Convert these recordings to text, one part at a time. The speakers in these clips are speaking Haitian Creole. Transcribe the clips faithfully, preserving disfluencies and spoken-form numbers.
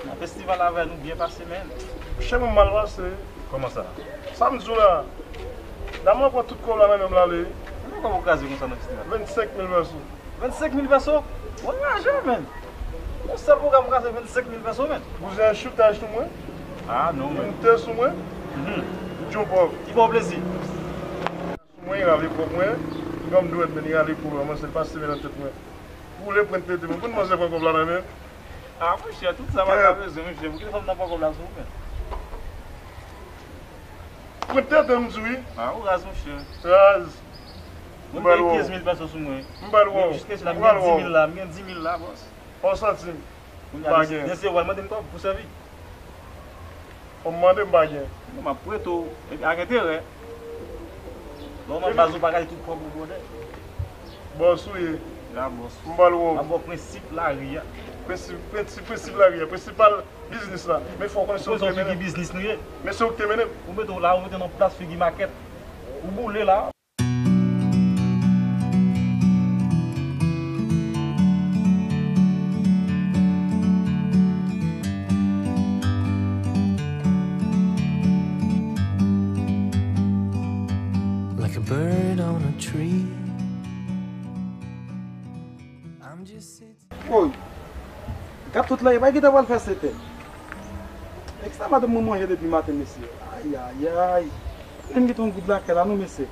Nan festival avè nou byen pase, men. Chè mwen mal pase. Kòman sa? Sa m di w la. Dam lan pran tout kòb la nan men m l ale. Konbyen kòb ou kraze konsa nan festival? Vennsenk mil pèso. Vennsenk mil pèso? Ou anraje, men. Yon sèl pwogram ou kraze vennsenk mil pèso, men. Bouzen an choutaj sou mwen. Ah, non, men. Moute sou mwen. Mhm. Yon pòv. Ki ba w plezi? Sou mwen, li rale kòb mwen. Granm dwèt, men li rale kòb mwen, se l pase men nan tèt mwen. Boule pran tete mwen. Pou manzè pran kòb la nan men. Ah, monchè, tout sa pa ka bezwen, monchè. Pou ki fanm nan pran kòb la sou ou, men? Pran tete m di wi. Ah, ou raz, monchè. Raz. Mwen gen kenz mil pèso sou mwen. M pral wè w. Jiska la, m gen di mil la, m gen di mil la, bòs. Ou santi m? Kounye a, mesye, mesye, w al mande m kòb pou sèvi. Ou mande m pa gen. Non, m ap prete w, epi ak enterè. Lè w nan baz ou pa ka di tout kòb ou bwòdè. Bòs ou ye. Ya, bòs. M pral wè w. M ap ba w prensip lari a. Prensip, prensip, prensip lari a. Prensipal biznis la. Men fò w konnen se ou ki te mennen. Figi biznis nou ye. Men se ou ki te mennen. Ou mete w la, ou mete w nan plas figi makèt. Ou boule la. Like a bird on a tree. I'm just sitting. Woy. Gad tout la, e pa gentan pral fè sèt è. Èk sa madanm mwen manje depi maten, mesye. Ayayay. Menm gentan yon goud lakay la, non, mesye.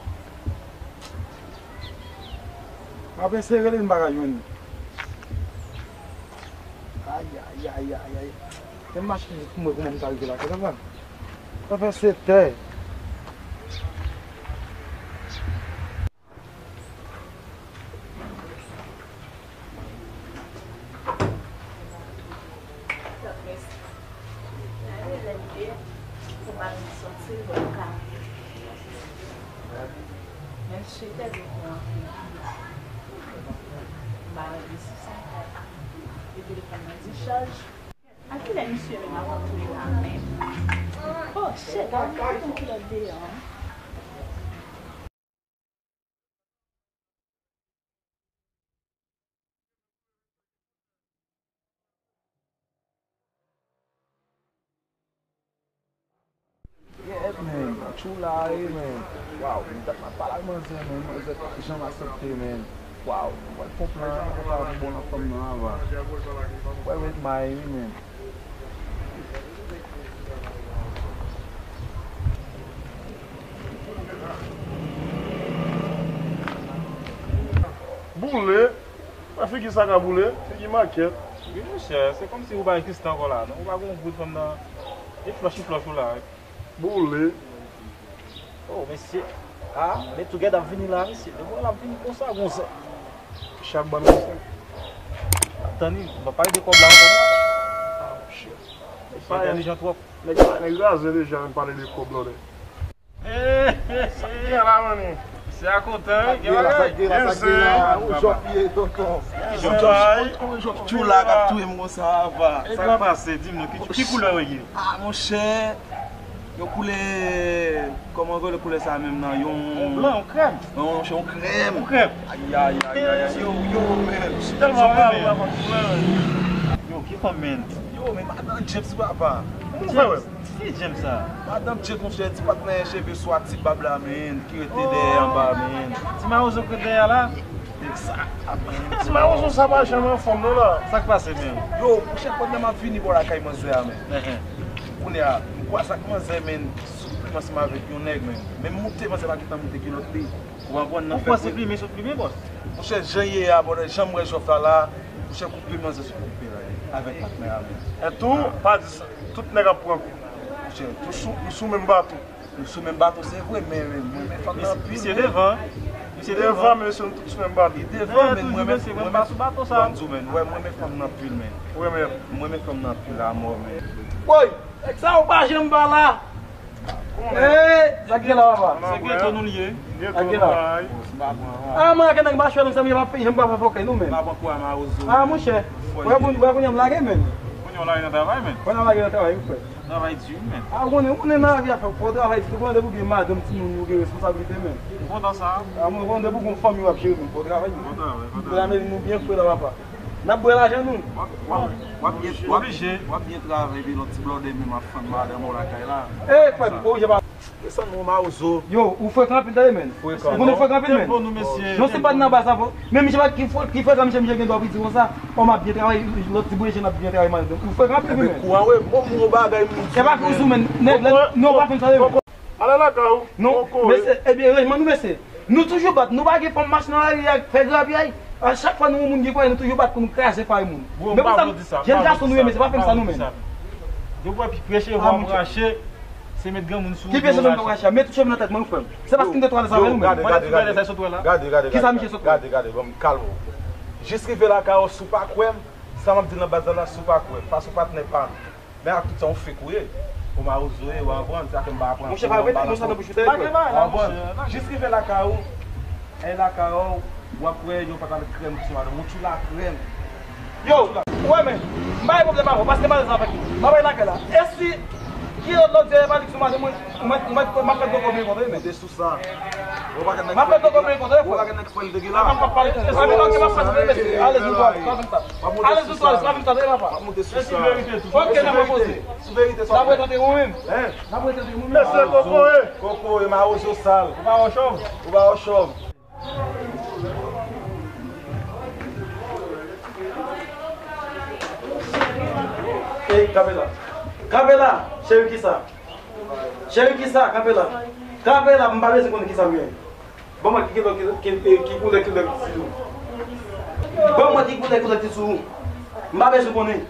M ap eseye rele l, m pa ka jwenn li. Ayayayayay. Fè m mache pou m wè kòman m ka rive lakay la, la. Sa fè sèt è. A kilè misye menm ap antre la menm? Oh shit, a mwen konn kilè l deyò an. Yeah, man. Tchoula, wi, man. Waw, m dat m ap pale ak manzè, man. Manzè pa janm aksepte, man. Waw, mwen fon plan, mwen pa bon nan fanm nan ava. Mwen ret may, wi, man. Boule. Wè figi sa ka boule. Figi makèt. Wi, monchè, se kòmsi ou pa egziste ankò la, non? Ou pa gon goud fanm nan. E flòch, e flòch ou la. Boule. Oh, mesye. Ah, men Tougèt ap vini la, mesye. Depi w ap vini konsa, gon zè. Chak bann konsa. Tann li, m pa pale de kòb la ankò, non. Ah, shit. Mesye entèlijan twòp. Nèg, nèg raze deja, menm pale de kòb la, nèg. Sa k gen la, manmi? Mesye a kontan, wi. Gen bagay. Gen zè. Ou jòf ye, tonton. Tchoula k ap touye m konsa, apa. Sa k pase? Di m non, ki, ki koulè w ye? Ah, monchè. Yon koulè, kòman yo rele koulè sa menm nan? Yon blan, yon krèm. Yon, yon krèm. Yon krèm. Ayayayay, yo, yo, men. Tèlman rale ou avan koulè. Yo, ki fanm, men? Yo, men madan James, papa. Ki James sa? Madan James, monchè, ti patnè cheve swa ti bab la, men, ki rete dèyè anba, men. Ti mawozo k rete dèyè la? Egzakteman. Ti mawozo sa pa janm anfòm non la. Sa k pase menm? Yo, monchè, pandan m ap vini bò lakay manzè a, men. Kounye a, m kwaze ak manzè, men, sou plimen ansanm avèk yon nèg, men. Men m moute, manzè pa gentan moute kilòt li. Ou pa konprann nan fè. Ou panse plimen sou plimen, bòs? Monchè, jan ye a, bòdè, jan m wè jòf la la, monchè, koupe manzè sou koupe la, avèk patnè a, men. Etou, pa di sa. Tout nèg ap pran kou. Monchè, tout sou, nou sou menm bato. Nou sou menm bato, se vre, men, men mwen renmen fanm nan anpil. Misye devan. Misye devan, men mesye, nou tout sou menm bato. Li devan, men mwen renmen, mwen renmen, ban m di w, men, wè, mwen renmen fanm nan anpil, men. Ou renmen? Mwen renmen fanm nan anpil, amò, men. Woy! Nèg sa yo pa janm pa la. Hey, sa k gen la, papa? Se geto nou l ye. Sa k gen la? Ah, mwen ak nèg mache nan sa, m pa janm pa fè fòkèy nou menm. Ah, monchè. Wè, kounye a m lage, men. Kounye a w lage nan travay, men. Kounye a m lage nan travay, wi, frè. Travay di, men. A, ou konnen, ou konnen nan lavi a fò, fò w travay di tou, konnen depi w gen madanm, timoun, ou gen responsablite, men. M kontan sa. A, mwen konnen depi w gen fanmi w ap jere, men, fò w travay, men. Fò w travay, fò w travay. Pou la, men nou byen fre la, papa. N ap bwè lajan nou. W ap, w ap, w ap byen, w ap, w ap byen travay, epi lòt ti blòdè menm ap fann madanm ou lakay la. E, frè m, oblije pa. Desann non, mawozo. Yo, ou frekan anpil tande, men. Frekan. Ou konnen frekan anpil, men. Tempo nou, mesye. Non, se pa nan baz la, men misye pa ki frekan, misye, misye gen dwa pou di konsa. Ò, m ap byen travay, lòt ti bouye, m ap byen travay, madanm. Ou frekan anpil, men. Kou an, wi, bon, bon bagay, m di. E pa kouzou, men. Nèg la, non, pa fin tande, men. Ale lakay ou. Non, mesye, ebyen, erezman nou, mesye. Nou toujou bat, nou pa gen fanm mache nan lari a fè grapyay. A chak fwa nou wè moun gen kòlè, nou toujou bat pou nou kraze fay moun. Men pou sa, jèn gason nou ye, mesye, pa fè m sa nou menm. Depi w wè preche, vwa branche, se met granmoun sou ou pou rache. Ki preche, vwa branche? Met tout cheve nan tèt mwen, frè m. Se paske m te twale sa avè nou menm. Gade, gade, gade. Kisa misye sot wè? Gade, gade, gade, ban m kalme w. Jis rive lakay ou, si w pa kwè m, sa m ap di nan baz la, si w pa kwè m, paske w patnè pa m. Men ak tout sa, ou fake ou ye. Ou mawozo ye, ou aprann, sa fè m pa aprann. Monchè, pa rete konsa nan bouch ou, tande, frè. Ou aprann. Jis rive lakay ou, e lakay ou, w ap wè yon patat krèm ki sou madanm, yon tchoula krèm. Yo, ou wè, men, m pa gen pwoblèm avè w, paske m alèz avèk ou. M ap bay lakay la. E si, ki lòt lòt zye pa li ki sou madanm mwen, mwen, mwen, m ap fè koko byen kontre, men. Sa. M ap fè koko byen kontre, frè. Gwo bagay nèg fè l degela. Ann pa pale. Ann, ok, m ap pase pou mesye. Alèz nou twal, twal vin twal. Alèz nou twal, twal vin twal, tande, papa. M ap monte sou sa. Ok, n ap repoze. Sou verite sa. N ap retante ou menm. Hein? N ap retante ou menm. Mesye kokoye. Kokoye, mawozo sal. Ou pa wè chòm? Ou pa wè chòm? Ey, kanpe la. Kanpe la, cheri, kisa? Cheri, kisa? Kanpe la. Kanpe la, m pa bezwen konnen kisa m gen. Ban mwen ki kilòt ki, ki, ki, ki koulè kilòt ki sou ou. Ban mwen ki koulè kilòt ki sou ou. M pa bezwen konnen.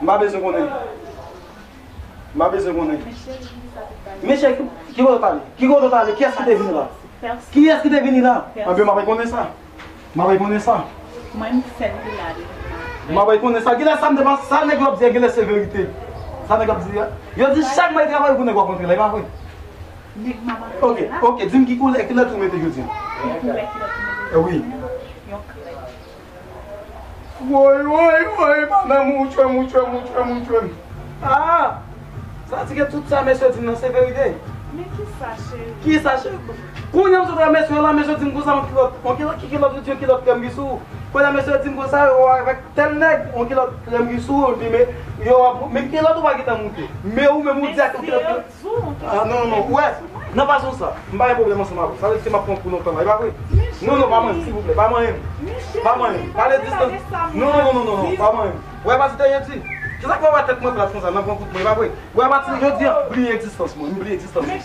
M pa bezwen konnen. M pa bezwen konnen. Men cheri, ki, ki kote w t ale? Ki kote w t ale? Kiyès ki te vini la? Kiyès ki te vini la? Anben, m pa konnen sa. M ap reponn sa. Mwen, m sèl ki la depi maten. M ap reponn sa. Genlè sa m te panse, sa nèg yo ap di a, genlè se verite. Sa nèg yo ap di a. Yo di chak mwen travay pou nèg yo kontre la, e pa vre? Nèg m ap antre la. Ok, ok, di m ki koulè kilòt ou mete jodi a? Ki koulè kilòt ou mete jodi a? E wi. Yon krèm. Woy, woy, woy, madanm, ou tchwè m, ou tchwè m, ou tchwè m, ou tchwè m. Ah! Sa di ke tout sa mesye di m nan se verite. Men kisa, cheri? Kisa, cheri? Kounye a m sot wè mesye yo la, mesye di m konsa, yon kilòt, yon kilòt, ki kilòt, yon kilòt krèm ki sou ou. Kounye a mesye di m konsa, yo avèk tèl nèg, yon kilòt krèm ki sou ou, epi men, yo, men kilòt ou pa gentan moute. Men ou menm ou di ak yon kilòt krèm. Ah, non, non, non, wè, nan fason sa, m pa gen pwoblèm ansanm avè w. Sa vle di ke m ap pran kou lontan la, e pa vre? Non, non, pa manyen m, silvouplè, pa manyen m. Pa manyen m. Pale distans. Non, non, non, non, non, non, pa manyen m. Wè, pa di dèyè di. Kisa k fè w wè tèt mwen plat konsa, nan pran kout mwen, e pa vre? Wè, apati de jodi a, bliye egzistans mwen, m bliye egzistans mwen.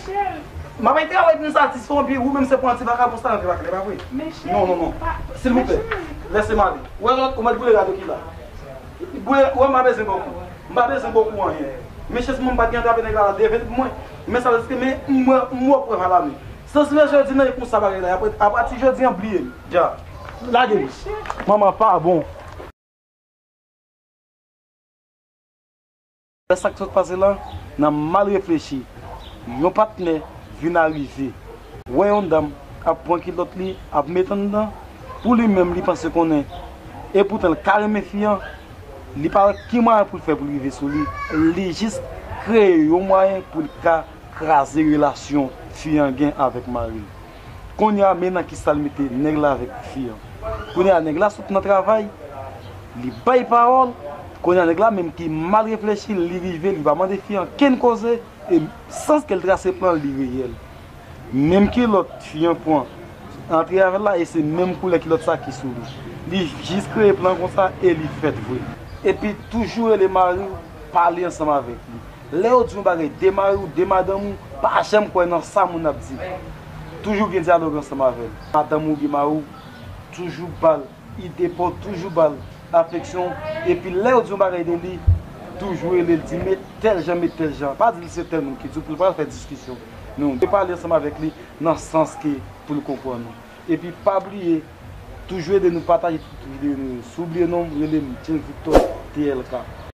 M ap travay pou m satisfè w, epi ou menm se pou anti vakabon sa nan te vakabon, e pa vre? Non, non, non. Silvouplè, lèse m ale. Wè, lòt, ou mèt boule rad ou ki la. Boule, wè, m pa bezwen ba w kou. M pa bezwen ba w kou anyen. Men chans mwen, m pa t gen antrave nèg la, la devèn pou mwen. Men sa vle di ke, men, m wè, m wè prèv a la men. Sans mesye di nan e konsa bagay la, apre, apati jodi a, bliye l. Dja. Lage l. Manman pa bon. Sa k sot pase la, nan mal reflechi, yon patnè vin arive, wè yon dam ap pran kilòt li, ap met anndan, pou li menm li panse konnen, epoutan l ka renmen fi an, li pa wè ki mwayen pou l fè pou l rive sou li, li jis kreye yon mwayen pou l ka kraze relasyon fi an gen avèk mari l. Kounye a, men nan kisa l mete nèg la avèk fi an. Kounye a, nèg la sot nan travay, li bay pawòl. Kounye a, nèg la menm ki mal reflechi, li rive, li pa mande fi an kenn koze, e sans ke l trase plan, li reyèl. Menm kilòt fi an pran antre avè l la, e se menm koulè kilòt sa ki sou li. Li jis kreye plan konsa e li fèt vre. Epi toujou rele mari w, pale ansanm avèk li. Lè yo di yon bagay de mari w, de madanm ou, pa janm kwè nan sa moun ap di. Toujou gen dyalòg ansanm avè l. Madanm ou oubyen mari w, toujou ba l ide pa w, toujou ba l afeksyon w. Epi lè yo di yon bagay de li, toujou rele l, di, "Men tèl jan, men tèl jan." Pa di l se tèl moun ki di w pou l pa fè diskisyon. Non, pale ansanm avèk li nan sans ke pou l konprann ou. Epi pa bliye, toujou ede nou pataje tout videyo nou yo. Si w bliye non m, rele m, James Victor, T L K.